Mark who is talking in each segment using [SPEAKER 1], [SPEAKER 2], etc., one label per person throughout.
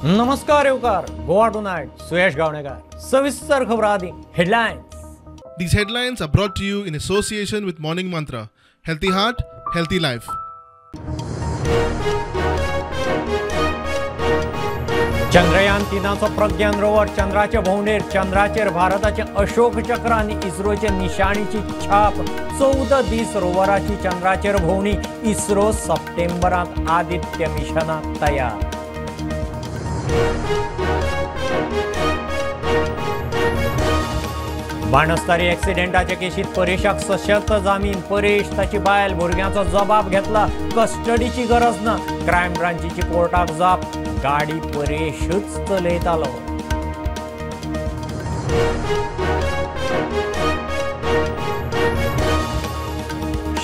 [SPEAKER 1] नमस्कार येवकार गोवा टुनायट सुयश गावणेकर. सविस्तर खबर आदी headlines.
[SPEAKER 2] These headlines are brought to you in association with Morning Mantra. Healthy heart, healthy life.
[SPEAKER 1] Chandrayaan 3चो Pragyan rover चंद्राचे भोंवडेर. चंद्राचेर भारताचे अशोक चक्र आनी इस्रोचे निशाणीची छाप. 14 दीस रोवराची चंद्राचेर भोंवडी. इस्रो सप्टेंबरांत आदित्य मिशनाक तयार. बाणस्तारी एक्सिडेंटाचे केशीत परेशाक सशर्त जामीन. परेश ताची बायल भुरग्यांचो जबाब घेतला. कस्टडीची गरज ना. क्रायम ब्रांचीची कोर्टाक जाप. गाडी परेशूच चलयतालो.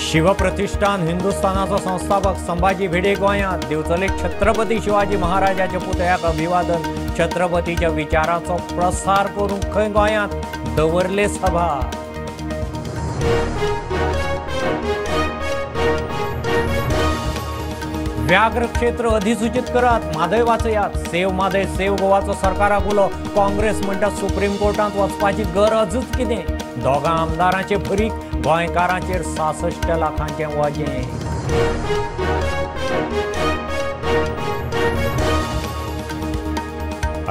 [SPEAKER 1] शिवप्रतिष्ठान हिंदुस्थानाचो संस्थापक संभाजी भिडे गोंयांत. दिवचले छत्रपती शिवाजी महाराजाच्या पुतळ्याक अभिवादन. छत्रपतीच्या विचाराचो प्रसार करूंक खंय गोंयांत दवरले सभा. व्याघ्र क्षेत्र अधिसूचित करात, म्हादय वाचयात. सेव म्हादय सेव गोवाचो सरकाराक उलो. काँग्रेस म्हणटा सुप्रीम कोर्टांत वचपाची गरजूच कितें. दोगां आमदारांचे भरीक गोंयकारांचेर 66 लाखांचें वजें.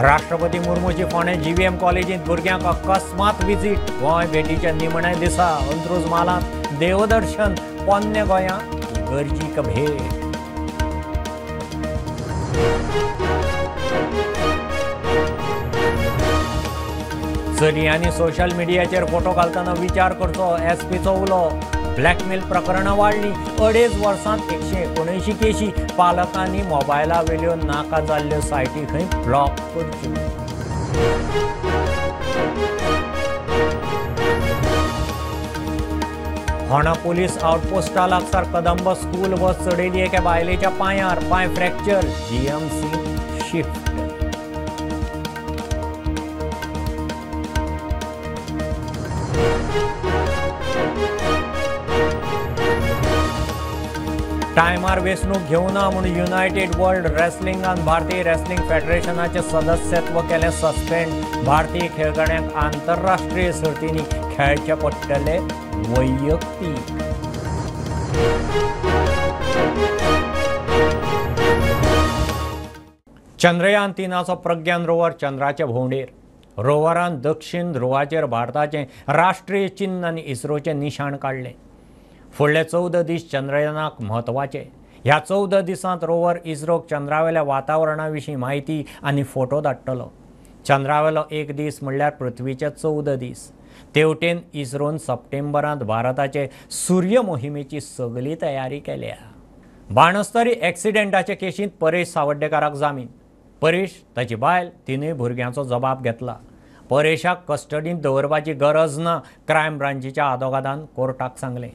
[SPEAKER 1] राष्ट्रपती मुर्मूची फोंडें जीव्हीएम कॉलेजींत भुरग्यांक अकस्मात विजीट. गोंय भेटीच्या निमण्या दिसा अंत्रुज म्हालांत देवदर्शन. पोन्ने गोंयांत इगर्जीक भेट. चलयांनी सोशल मिडियाचेर फोटो घालतना विचार करचो. एसपीचो उलो. ब्लॅकमेल प्रकरणां वाडलीं. 2.5 वर्सांत 179 केशी. पालकांनी मोबायला वेल्यो नाका जाल्ल्यो सायटी खंय ब्लॉक करच्यो. होणा पुलीस आउटपोस्टा लागसार कदंब स्कूल बस चडयली एका बायलेच्या पांयार. पांय फ्रॅक्चर. GMC shift. टायमार वेंचणूक घेवना म्हूण युनायटेड वर्ल्ड रेसलिंगान भारतीय रेसलिंग फेडरेशनाचें सदस्यत्व केलें सस्पेंड. भारतीय खेळगड्यांक आंतरराष्ट्रीय सर्तींनी खेळचे पडटले वैयक्तीक. चंद्रयान 3चो प्रज्ञान रोवर चंद्राचे भोंवडेर. रोवरान दक्षिण ध्रुवाचेर भारताचें राष्ट्रीय चिन्न आनी इस्रोचें निशाण काडलें. फुडले 14 दीस चंद्रयानाक म्हत्वाचे. ह्या 14 दिसांत रोवर इस्रोक चंद्रावेल्या वातावरणा विशीं म्हायती आनी फोटो धाडटलो. चंद्रावेलो एक दीस म्हणल्यार पृथ्वीचे 14 दीस. तेवटेन इस्रोन सप्टेंबरांत भारताचे सूर्य मोहिमेची सगली तयारी केल्या. बाणस्तारी एक्सिडेंटाचे केशींत परेश सावड्डेकाराक जामीन. परेश ताची बायल तिनूय भुरग्यांचो जबाब घेतला. परेशाक कस्टडींत दवरपाची गरज ना. क्रायम ब्रांचीच्या आदोगादान कोर्टाक सांगलें.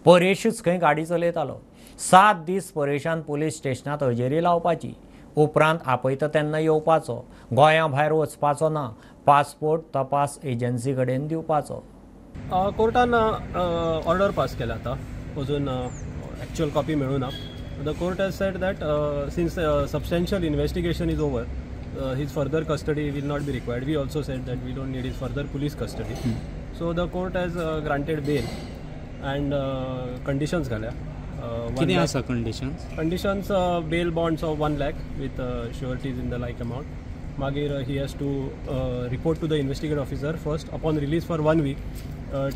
[SPEAKER 1] परेशूच खंय गाडी चलयतालो. 7 दीस परेशान पुलीस स्टेशनांत हजेरी लावपाची. उपरांत आपयता तेन्ना येवपाचो. गोंया भायर वचपाचो ना. पासपोर्ट तपास एजन्सी कडेन दिवपाचो.
[SPEAKER 3] कोर्टान ऑर्डर पास केला. आतां अजून एक्च्युअल कॉपी मेळूं ना. The court has said that since substantial investigation is over, his further custody will not be required. We also said that we don't need his further police custody. So the court has granted bail and conditions घाल्या.
[SPEAKER 4] कितें आसा conditions?
[SPEAKER 3] Conditions bail bonds of 1 lakh with sureties in the like amount. मागीर he has to report to the investigate officer first upon release for 1 week,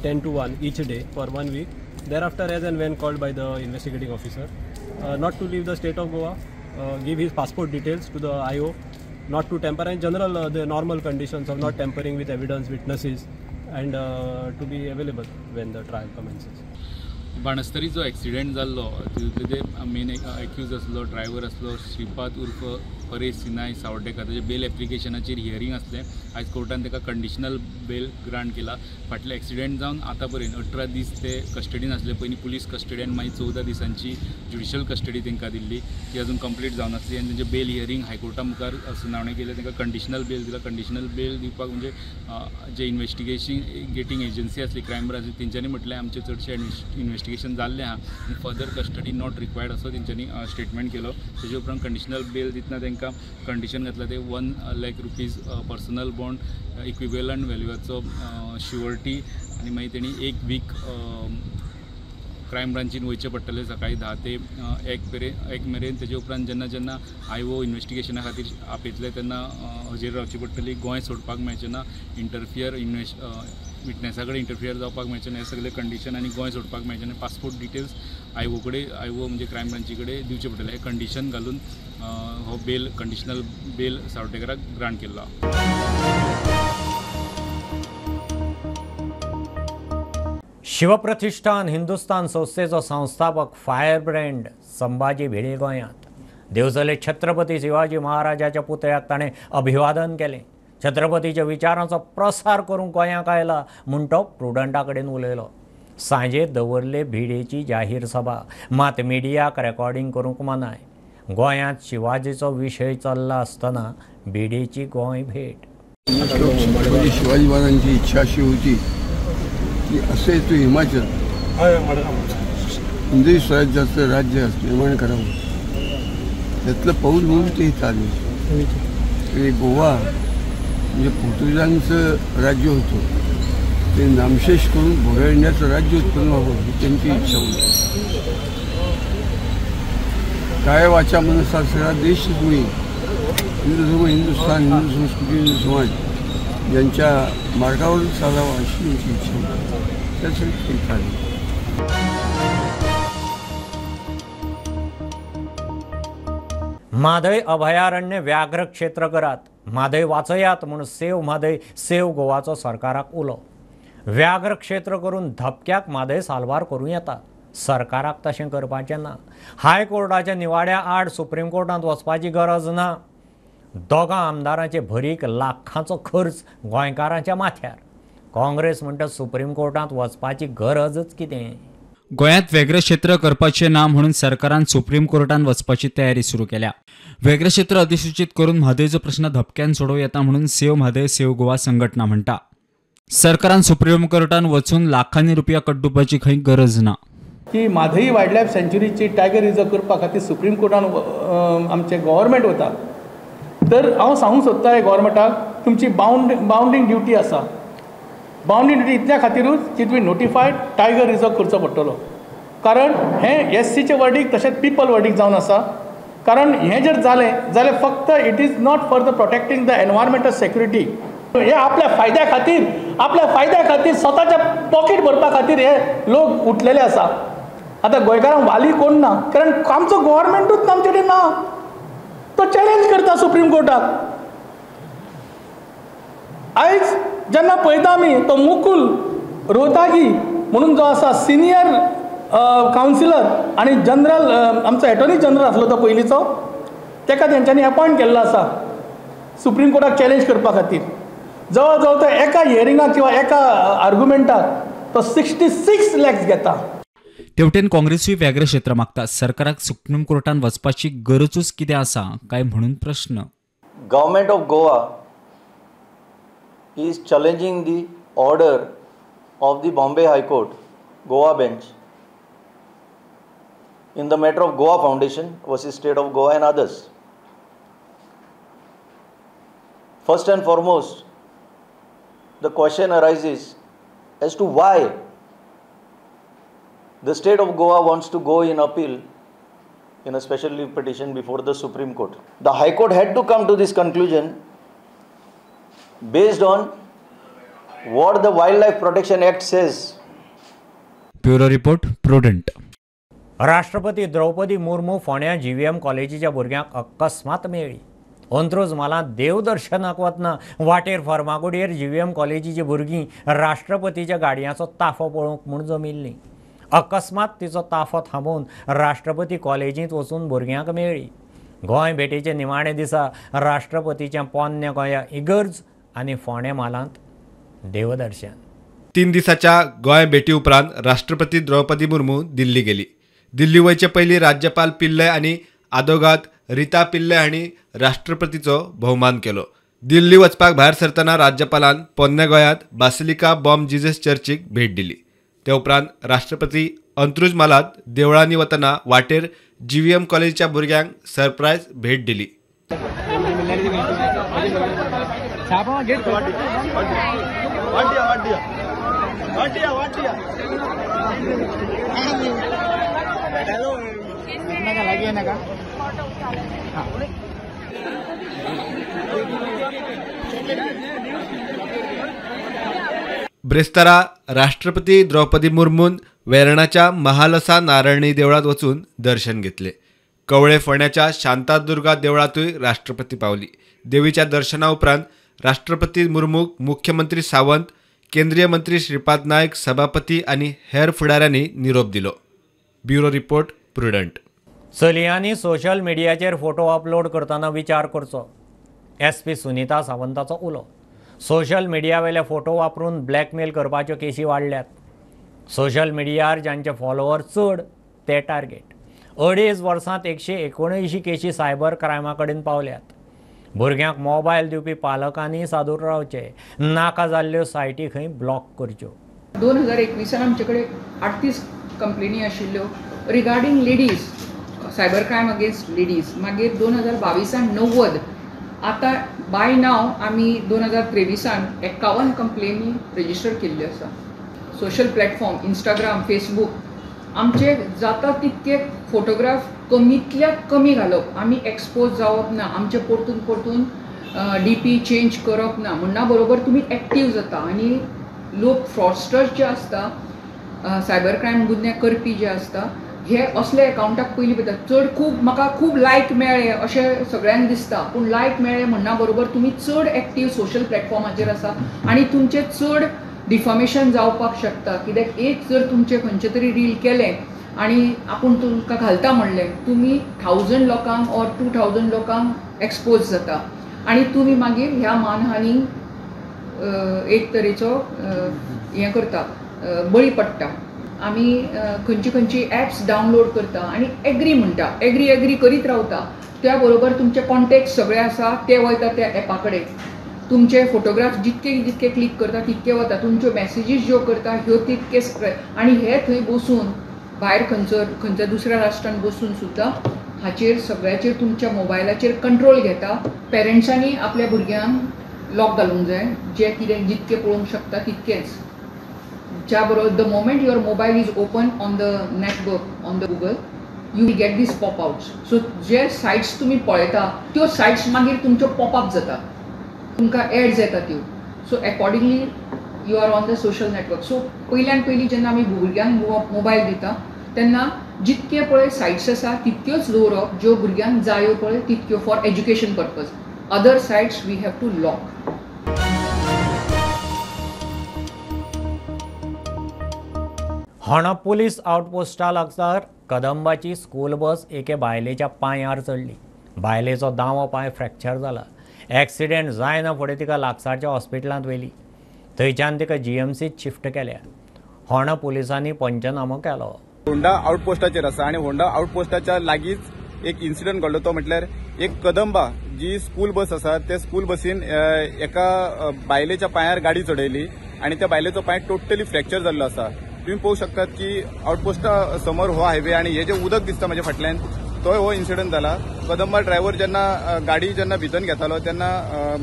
[SPEAKER 3] 10 to 1 each day for 1 week. Thereafter as and when called by the investigating officer, not to leave the state of Goa, give his passport details to the IO, not to tamper, in general the normal conditions of not tampering with evidence, witnesses, and to be available when the trial commences.
[SPEAKER 5] Banastari जो accident जाल्लो तितूंतले जे main accused आसलो driver आसलो श्रीपाद उर्फ परेश सिनाय सावड्डेकर, ताजे बेल एप्लिकेशनाचेर hearing आसलें. आयज कोर्टान ताका कंडिशनल बेल ग्रांट केला. फाटले एक्सिडेंट जावन आतां पर्यंत 18 दीस ते कस्टडीन आसले. पयलीं पुलीस कस्टडी आनी मागीर 14 दिसांची ज्युडिशल कस्टडी तांकां दिल्ली, ती अजून कंप्लीट जावनासली. आनी तेंचे बेल हियरींग हायकोर्टा मुखार सुनावणी केली. तांकां कंडिशनल बेल दिला. कंडिशनल बेल दिवपाक म्हणजे जे इन्वेस्टिगेटिंग एजन्सी आसली क्रायम ब्रांच, तेंच्यांनी म्हटलें आमचें चडशें इन्वेस्टिगेशन जाल्लें आहा आनी फर्दर कस्टडी not required असो तेंच्यांनी स्टेटमेंट केलो. तेजे उपरांत कंडिशनल बेल दितना तांकां तांकां कंडिशन घातला ते 1 lakh rupees personal bond equivalent व्हॅल्यूआचो surety आनी मागीर तेणी 1 वीक क्रायम ब्रांचीन वयचें पडटलें सकाळीं 10 ते 1 मेरेन. तेजे उपरांत जेन्ना जेन्ना आयओ इन्वेस्टिगेशना खातीर आपयतले तेन्ना हजेर रावची पडटली. गोंय सोडपाक मेळचें ना, इंटरफियर विटनेसा कडेन इंटरफियर जावपाक मेळचें ना, हे सगळे कंडिशन आनी गोंय सोडपाक मेळचें ना. पासपोर्ट डिटेल्स आयओ कडेन, आयओ म्हणजे क्रायम ब्रांची कडेन दिवचे पडटले. हे कंडिशन घालून हो बेल, कंडिशनल बेल सावड्डेकराक ग्रांट केल्लो.
[SPEAKER 1] शिवप्रतिष्ठान हिंदुस्तान संस्थेचो संस्थापक फायरब्रँड संभाजी भिडे गोंयांत. देवजले छत्रपती शिवाजी महाराजाच्या पुतळ्याक ताणें अभिवादन केलें. छत्रपतीच्या विचारांचो प्रसार करूंक गोंयांक आयला म्हूण तो प्रुडंटा कडेन उलयलो. सांजे दवरले भिडेची जाहीर सभा, मात मिडियाक रेकॉर्डिंग करूंक मनाय. गोंयांत शिवाजीचो विशय चल्ला आसतना भिडेची गोंय भेट.
[SPEAKER 6] शिवाजी महाराजांची इच्छा अशी होती की असे तो हिमाचल हिंदवी स्वराज्याचं राज्य निर्माण करावं, त्यातलं पाऊल म्हणून ते चालू. आणि गोवा म्हणजे पोर्तुगीजांचं राज्य होतं, ते नामशेष करून भोगाळण्याचं राज्य उत्पन्न व्हावं ही त्यांची इच्छा होती. काय वाचा मनसा सगळा देश मुळी हिंदू धर्म, हिंदुस्थान, हिंदू संस्कृती, हिंदू समाज यांच्या मार्गावर चालावं अशी त्यांची इच्छा होती. त्यासाठी ते चालू.
[SPEAKER 1] म्हादय अभयारण्य व्याघ्र क्षेत्र करात, म्हादय वाचयात म्हूण सेव म्हादय सेव गोवाचो सरकाराक उलो. व्याघ्र क्षेत्र करून धपक्याक म्हादय साल्वार करूं येता, सरकाराक तशें करपाचें ना. हायकोर्टाच्या निवाड्या आड सुप्रीम कोर्टांत वचपाची गरज ना. दोगां आमदारांचे भरीक लाखांचो खर्च गोंयकारांच्या माथ्यार. काँग्रेस म्हणटा सुप्रीम कोर्टांत वचपाची गरजच कितें.
[SPEAKER 4] गोंयांत व्याघ्र क्षेत्र करपाचें ना म्हणून सरकारान सुप्रीम कोर्टान वचपाची तयारी सुरू केल्या. व्याघ्र क्षेत्र अधिसूचित करून म्हादयचो प्रश्न धपक्यान सोडोवं येता म्हणून सेव म्हादय सेव गोवा संघटना म्हणटा. सरकारान सुप्रीम कोर्टान वचून लाखांनी रुपया कड्डुपाची खंय गरज ना.
[SPEAKER 7] की म्हादय वायल्ड लायफ सँच्युरीची टायगर रिजर्व करपा खातीर सुप्रीम कोर्टान आमचें गव्हर्मेंट वता. तर हांव सांगूंक सोदता हे गव्हर्मेंटाक तुमची बाउंडींग ड्युटी आसा. बाउंडींग ड्युटी इतल्या खातीरूच की तुमी नोटिफायड टायगर रिजर्व करचो पडटलो. कारण हें एससीचें वर्डीक तशेंच पिपल वर्डीक जावन आसा. कारण हें जर जालें जाल्यार फक्त it is not for the protecting the environmental security. हे आपल्या फायद्या खातीर, आपल्या फायद्या खातीर स्वताच्या पॉकेट भरपा खातीर हे लोक उठलेले आसा. आतां गोंयकारांक वाली कोण ना, कारण आमचो गव्हर्मेंटूच आमचे कडेन ना. तो चॅलेंज करता सुप्रीम कोर्टाक. आयज जेन्ना पळयता आमी तो मुकुल रोहतागी म्हणून जो आसा सिनियर कावन्सिलर आनी जनरल आमचो एटॉर्नी जनरल आसलो तो पयलींचो, ताका तेंच्यांनी अपॉयंट केल्लो आसा सुप्रीम कोर्टाक चॅलेंज करपा खातीर. जवळ जवळ तो एका हियरिंगाक किंवा एका आर्ग्युमेंटाक तो 66 लॅक्स घेता.
[SPEAKER 4] तेवटेन काँग्रेसूय व्याघ्र क्षेत्र मागता. सरकाराक सुप्रीम कोर्टान वचपाची गरजूच कितें आसा काय म्हणून प्रश्न.
[SPEAKER 8] Government of Goa is challenging the order of the Bombay High Court, Goa bench, in the matter of Goa Foundation versus State of Goa and others. First and foremost, the question arises as to why the State of Goa wants to go in appeal in a special leave petition before the Supreme Court. The High Court had to come to this conclusion based on what the Wildlife Protection Act says.
[SPEAKER 4] Bureau Report, Prudent.
[SPEAKER 1] राष्ट्रपती द्रौपदी मुर्मू फोंड्या GVM कॉलेजीच्या भुरग्यांक अकस्मात मेळ्ळी. अंत्रुज म्हालांत देवदर्शनाक वतना वाटेर फर्मागुडयेर GVM कॉलेजीची भुरगीं राष्ट्रपतीच्या गाडयांचो ताफो पळोवंक म्हूण जमिल्लीं. अकस्मात तिचो ताफो थांबोवन राष्ट्रपती कॉलेजींत वचून भुरग्यांक मेळ्ळी. गोंय भेटीचे निमाणे दिसा राष्ट्रपतीचें पोन्ने गोंया इगर्ज आनी फोंडें म्हालांत देवदर्शन.
[SPEAKER 9] 3 दिसाच्या गोंय भेटी उपरांत राष्ट्रपती द्रौपदी मुर्मू दिल्ली गेली. दिल्ली वयचे पयलीं राज्यपाल पिल्लय आनी आदोगाद रिता पिल्लय हांणी राष्ट्रपतीचो भोवमान केलो. दिल्ली वचपाक भायर सरतना राज्यपालान पोन्ने गोंयांत बासिलिका बॉम जिजस चर्चीक भेट दिली. ते उपरांत राष्ट्रपती अंत्रुज म्हालांत देवळांनी वतना वाटेर जीव्हीएम कॉलेजीच्या भुरग्यांक सरप्रायज भेट दिली. ब्रेस्तारा राष्ट्रपती द्रौपदी मुर्मून वेर्णाच्या महालसा नारायणी देवळात वचून दर्शन घेतले. कवळे फोंड्याच्या शांतादुर्गा देवळातूय राष्ट्रपती पावली. देवीच्या दर्शना उपरांत राष्ट्रपती मुर्मूक मुख्यमंत्री सावंत, केंद्रीय मंत्री श्रीपाद नायक, सभापती आनी हेर फुडाऱ्यांनी निरोप दिलो. Bureau report, Prudent.
[SPEAKER 1] चलयांनी सोशल मिडियाचेर फोटो अपलोड करतना विचार करचो, एसपी सुनीता सावंताचो उलो. सोशल मिडियावेले फोटो वापरून ब्लॅकमेल करपाच्यो केशी वाडल्यात. सोशल मिडियार जांचे फॉलोवर चड ते टार्गेट. 2.5 वर्सांत 179 केशी सायबर क्रायमा कडेन पावल्यात. भुरग्यांक मोबायल दिवपी पालकांनी सादूर रावचे, नाका जाल्ल्यो सायटी खंय ब्लॉक करच्यो.
[SPEAKER 10] 2021 आमचे कडेन 38 कंप्लेनी आशिल्ल्यो regarding ladies, cyber crime against ladies. मागीर 2022 90, आतां बाय नाव आमी 2023 51 कंप्लेनी रजिस्टर केल्ल्यो आसा. सोशल प्लॅटफॉर्म इंस्टाग्राम, फेसबूक आमचे जाता तितके फोटोग्राफ कमीतल्या कमी घालप, आमी एक्सपोज जावप ना, आमचे परतून परतून डी पी चेंज करप ना. म्हणना बरोबर तुमी एक्टीव जाता आनी लोक फ्रॉडस्टर्स जे आसता, सायबर क्रायम गुन्हे करपी जे आसता, हे असले एकावंटाक पयलीं पळयता. चड खूब म्हाका खूब लायक मेळ्ळे अशें सगळ्यांक दिसता, पूण लायक मेळ्ळे म्हणना बरोबर तुमी चड एक्टीव सोशल प्लॅटफॉर्माचेर आसा आनी तुमचें चड डिफॉमेशन जावपाक शकता. कित्याक एक जर तुमचें खंयचें तरी रील केलें आनी आपूण तुमकां घालता म्हणलें, तुमी 1000 लोकांक ऑर 2000 लोकांक एक्सपोज जाता आनी तुमी मागीर ह्या मानहानी एक तरेचो हें करता, बळी पडटा. आमी खंयची खंयची एप्स डावनलोड करता आनी एग्री म्हणटा, एग्री एग्री करीत रावता. त्या बरोबर तुमचे कॉन्टेक्ट सगळे आसा ते वयता त्या एपा कडेन, तुमचे फोटोग्राफ जितके जितके क्लिक करता तितके वता, तुमच्यो मॅसेजीस ज्यो करता ह्यो तितके आनी हे थंय बसून भायर खंयचो खंयच्या दुसऱ्या राष्ट्रान बसून सुद्दां हाचेर सगळ्याचेर तुमच्या मोबायलाचेर कंट्रोल घेता. पेरंट्सांनी आपल्या भुरग्यांक लॉक घालूंक जाय, जे कितें जितके पळोवंक शकता तितकेंच. ज्या बरोबर the moment your mobile is open on the network on the Google, you will get these pop outs. So J sites तुमी पळयता त्यो सायट्स मागीर तुमच्यो पॉप अप जाता, तुमकां एड्स येता त्यो. So accordingly you are on the social network. So पयल्यान पयलीं जेन्ना आमी भुरग्यांक मोबायल दिता तेन्ना जितके पळय सायट्स आसा तितक्योच दवरप ज्यो भुरग्यांक जायो पळय तितक्यो, for education purpose. Other sites we have to lock.
[SPEAKER 1] Honda police आउटपोस्टा लागसार कदंबाची स्कूल बस एके बायलेच्या पांयार चडली. बायलेचो दावो पांय फ्रॅक्चर जाला. एक्सिडेंट जायना फुडें तिका लागसारच्या हॉस्पिटलांत व्हेली. थंयच्यान तिका जीएमसीत शिफ्ट केल्या. होंडा पुलिसांनी पंचनामो केलो.
[SPEAKER 11] होंडा आउटपोस्टाचेर आसा आनी होंडा आउटपोस्टाच्या लागींच एक इन्सिडंट घडलो, तो म्हटल्यार एक कदंबा जी स्कूल बस आसा त्या स्कूल बसीन एका बायलेच्या पांयार गाडी चडयली आनी त्या बायलेचो पांय टोटली फ्रॅक्चर जाल्लो आसा. तुम्ही पळोवंक शकतात की आउटपोस्टा समोर हो हायवे आनी हे जे उदक दिसता म्हज्या फाटल्यान तोय हो इन्सिडंट जाला. कदंबा ड्रायव्हर जेन्ना गाडी जेन्ना भितर घेतालो तेन्ना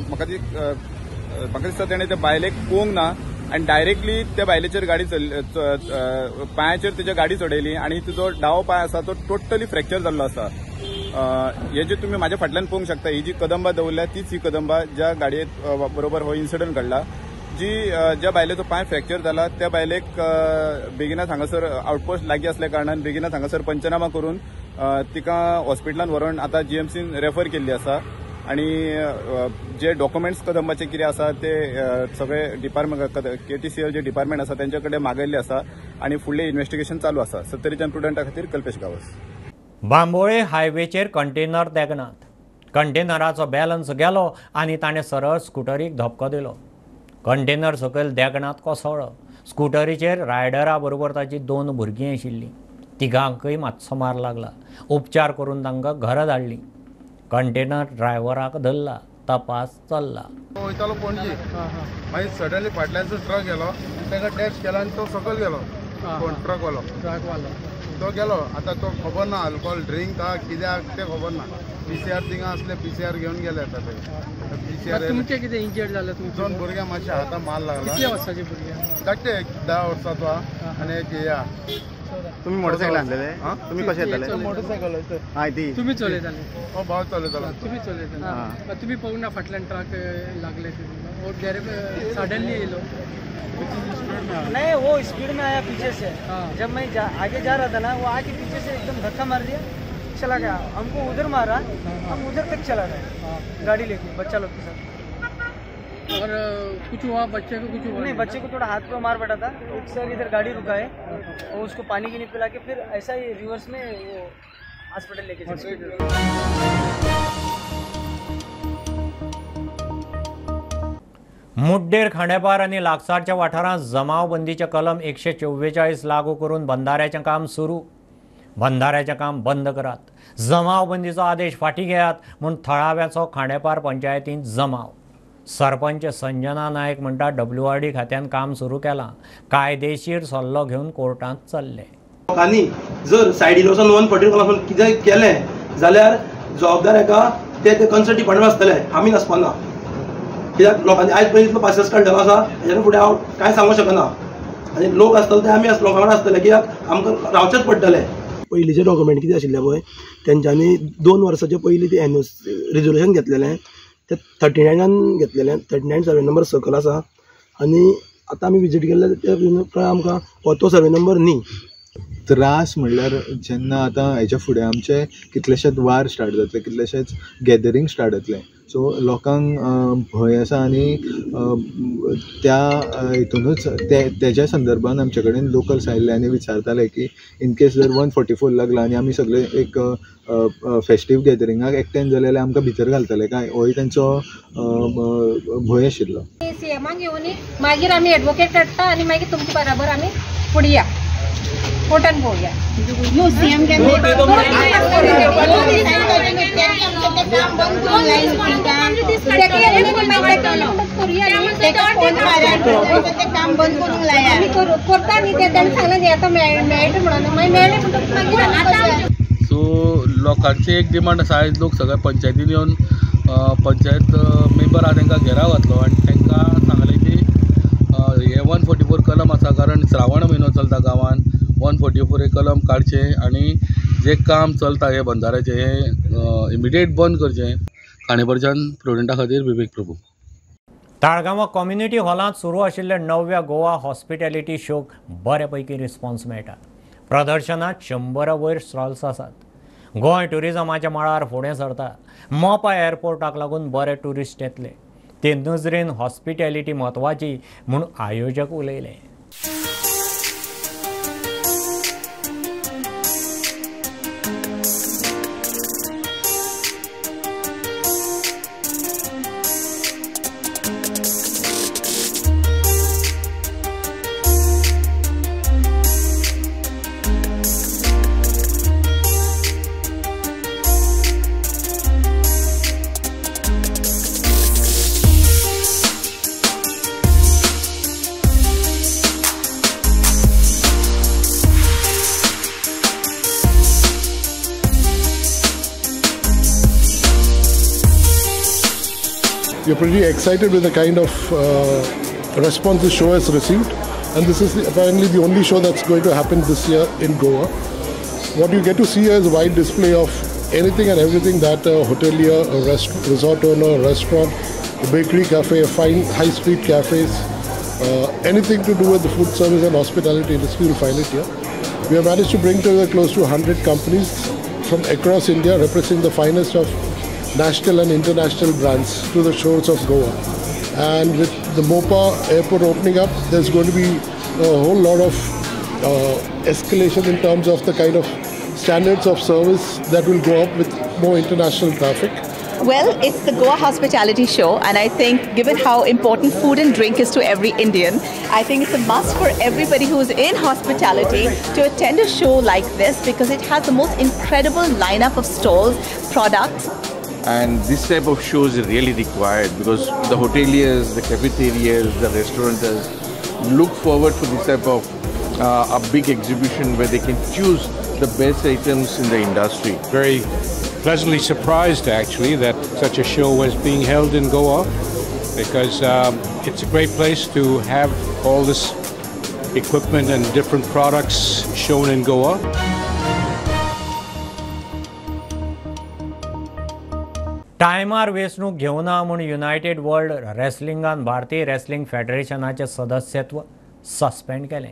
[SPEAKER 11] म्हाका दिसता तेणें त्या बायलेक पळोवंक ना आनी डायरेक्टली त्या बायलेचेर गाडी पांयाचेर तेच्या गाडी चडयली आनी तिजो डावो पांय आसा तो टोटली फ्रॅक्चर जाल्लो आसा. हे जे तुमी म्हाज्या फाटल्यान पळोवंक शकता ही जी कदंबा दवरल्या तीच ही कदंबा ज्या गाडये बरोबर हो इन्सिडंट घडला. जी ज्या बायलेचो पांय फ्रॅक्चर जाला त्या बायलेक बेगिनाच हांगासर आउटपोस्ट लागीं असल्या कारणान बेगिनाच हांगासर पंचनामा करून तिका हॉस्पिटलान व्हरून आतां जीएमसीन रेफर केल्ली आसा आनी जे डॉक्युमेंट्स कदंबाचे कितें आसा ते सगळे डिपार्टमेंट केटीसीएल जे डिपार्टमेंट आसा तेंच्या कडेन मागयल्ले आसा आनी फुडलें इन्वेस्टिगेशन चालू आसा. सत्तरीच्यान प्रुडंटा खातीर कल्पेश गांवस.
[SPEAKER 1] बांबोळे हायवेचेर कंटेनर देगणात. कंटेनराचो बॅलन्स गेलो आनी ताणें सरळ स्कुटरीक धपको दिलो. कंटेनर सकयल देगणांत कोसळ्ळो. स्कुटरीचेर रायडरा बरोबर ताची 2 भुरगीं आशिल्लीं. तिगांकय मातसो मार लागला. उपचार करून तांकां घरा धाडलीं. कंटेनर ड्रायव्हराक धरला. तपास चल्ला.
[SPEAKER 12] वयतालो पणजी, मागीर सडनली फाटल्यानचो ट्रक गेलो, ताका डॅश केला आनी तो सकयल गेलो ट्रकवालो. तो गेलो. आतां तो खबर ना अल्कोहोल ड्रिंक आहा कित्याक तें खबर ना. PCR थिंगा आसले, PCR घेवन गेले आतां ते. PCR
[SPEAKER 13] तुमचें कितें इंजर्ड जालें?
[SPEAKER 12] दोन भुरग्यांक मातशें हाता माल लागला.
[SPEAKER 13] कितल्या वर्साचे भुरगे?
[SPEAKER 12] धाकटे, एक 10 वर्साचो आहा आनी एक हे आहा.
[SPEAKER 14] तुमी मोटरसायकल आणलेले? तुमी कशें येताले?
[SPEAKER 12] मोटरसायकल.
[SPEAKER 14] हां ती
[SPEAKER 13] तुमी चलयताले?
[SPEAKER 12] हो भाव चलयतालो.
[SPEAKER 13] तुमी चलयताले? तुमी पळोवंक ना फाटल्यान ट्रक लागले ते? सडनली येयलो?
[SPEAKER 15] नहीं, वो स्पीड में आया पीछे से. जब मैं आगे जा रहा था ना, वो आके पीछे से एकदम धक्का मार दिया, चला गया. हमको उधर मारा, हम उधर तक चला गए गाड़ी लेके बच्चा लोग के साथ.
[SPEAKER 13] और कुछ हुआ बच्चे को? कुछ हुआ
[SPEAKER 15] नहीं, बच्चे को थोड़ा हाथ पे मार पड़ा था. एक सर इधर गाड़ी रुका है और उसको पानी की नहीं पिला के फिर ऐसा ही रिवर्स में वो हॉस्पिटल लेके चले.
[SPEAKER 1] मुड्डेर खांडेपार आनी लागसारच्या वाठारांत जमावबंदीचें कलम 144 लागू करून बंधाऱ्याचें काम सुरू. बंधाऱ्याचें काम बंद करात, जमावबंदीचो आदेश फाटीं घेयात म्हूण थळाव्याचो खांडेपार पंचायतींत जमाव. सरपंच संजना नायक म्हणटा WRD खात्यान काम सुरू केलां, कायदेशीर सल्लो घेवन कोर्टांत चल्ले.
[SPEAKER 16] लोकांनी जर सायडीन वचून 144 कितें केलें जाल्यार जबाबदार एका ते कन्सर्न डिपार्टमेंट आसतले, आमी नासपाना. कित्याक लोकांनी आयज पर्यंत इतलो पासियेंस काडलेलो आसा, हेज्या फुडें हांव कांय सांगूंक शकना. आनी लोक आसतले ते आमी लोकां वांगडा आसतले, कित्याक आमकां रावचेंच पडटलें. पयलींचे डॉक्युमेंट कितें आशिल्लें पळय, तेंच्यांनी 2 वर्साचे पयलीं ते NOC resolution घेतलेलें, ते 39 घेतलेलें. 39 सर्वे नंबर सकयल आसा आनी आतां आमी विजीट केल्ले ते आमकां हो तो सर्वे नंबर न्ही.
[SPEAKER 17] त्रास म्हणल्यार जेन्ना आतां हेच्या फुडें आमचे कितलेशेच वार स्टार्ट जातले, कितलेशेच गॅदरींग स्टार्ट जातले, सो लोकांक भंय आसा आनी त्या हितूनच तेज्या संदर्भान आमचे कडेन लोकल्स आयिल्ले आनी विचारताले की इनकेस जर 144 लागला आनी आमी सगळे एक फेस्टीव गॅदरिंगाक एकठांय जाले जाल्यार आमकां भितर घालतले काय, होय तेंचो भंय आशिल्लो.
[SPEAKER 18] सीएमाक घेवन मागीर आमी एडवोकेट काडटा आनी मागीर तुमचे बराबर आमी फुडें या कोर्टान पळोवया. करता न्ही तें, ताणें सांगलें न्ही आतां मेळटा म्हणून, मागीर मेळ्ळें म्हणटकच मागीर.
[SPEAKER 19] सो लोकांची एक डिमांड आसा, आयज लोक सगळे पंचायतीन येवन पंचायत मेंबर आहा तांकां घेराव घातलो आनी तांकां सांगलें की हे 144 कलम आसा, कारण श्रावण म्हयनो चलता गांवांत, 144 हे कलम काडचें आनी जें काम चलता हें बंधाऱ्याचें हें इमिडिएट बंद करचें. खांडेपारच्यान प्रुडंटा खातीर विवेक प्रभू.
[SPEAKER 1] ताळगांवां कम्युनिटी हॉलांत सुरू आशिल्ल्या 9व्या गोवा हॉस्पिटॅलिटी शोक बरे पैकी रिस्पॉन्स मेळटा. प्रदर्शनांत 100 वयर स्टॉल्स आसात. गोंय ट्युरिजमाच्या मळार फुडें सरता. मोपा एअरपोर्टाक लागून बरे ट्युरिस्ट येतले, ते नजरेन हॉस्पिटॅलिटी म्हत्वाची म्हूण आयोजक उलयले.
[SPEAKER 20] We are pretty excited with the kind of response the show has received, and this is apparently the only show that's going to happen this year in Goa. What you get to see here is a wide display of anything and everything that a hotelier, a resort owner, a restaurant, a bakery cafe, a fine high street cafes, anything to do with the food service and hospitality industry, you'll find it here. We have managed to bring together close to 100 companies from across India, representing the finest of national and international brands to the shores of Goa. And with the Mopa airport opening up, there's going to be a whole lot of escalation in terms of the kind of standards of service that will go up with more international traffic.
[SPEAKER 21] Well, it's the Goa Hospitality Show, and I think given how important food and drink is to every Indian, I think it's a must for everybody who's in hospitality to attend a show like this, because it has the most incredible lineup of stalls, products.
[SPEAKER 22] And this type of shows is really required because the hoteliers, the cafeterias, the restaurateurs look forward for this type of a big exhibition where they can choose the best items in the industry.
[SPEAKER 2] Very pleasantly surprised actually that such a show was being held in Goa, because it's a great place to have all this equipment and different products shown in Goa.
[SPEAKER 1] टायमार वेंचणूक घेवना म्हूण United world रेसलिंगान भारतीय wrestling फेडरेशनाचें सदस्यत्व suspend केलें.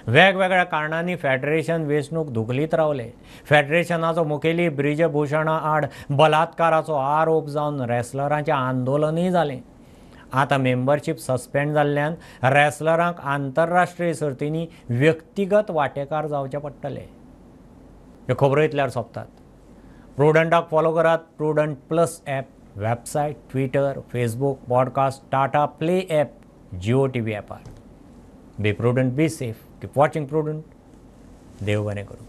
[SPEAKER 1] वेगवेगळ्या कारणांनी federation वेंचणूक धुकलीत रावले. फेडरेशनाचो मुखेली ब्रिजभूषणा आड बलात्काराचो आरोप जावन रेसलरांचें आंदोलनूय जालें. आतां मेंबरशीप सस्पेंड जाल्ल्यान रेसलरांक आंतरराष्ट्रीय सर्तींनी व्यक्तिगत वांटेकार जावचें पडटलें. ह्यो खबरो इतल्यार सोंपतात. प्रुडंटाक फॉलो करात. Prudent plus app, website, Twitter, Facebook, podcast, Tata Play app, Jio TV ॲपार. Be prudent, be safe, keep watching Prudent. देव बरें करूं.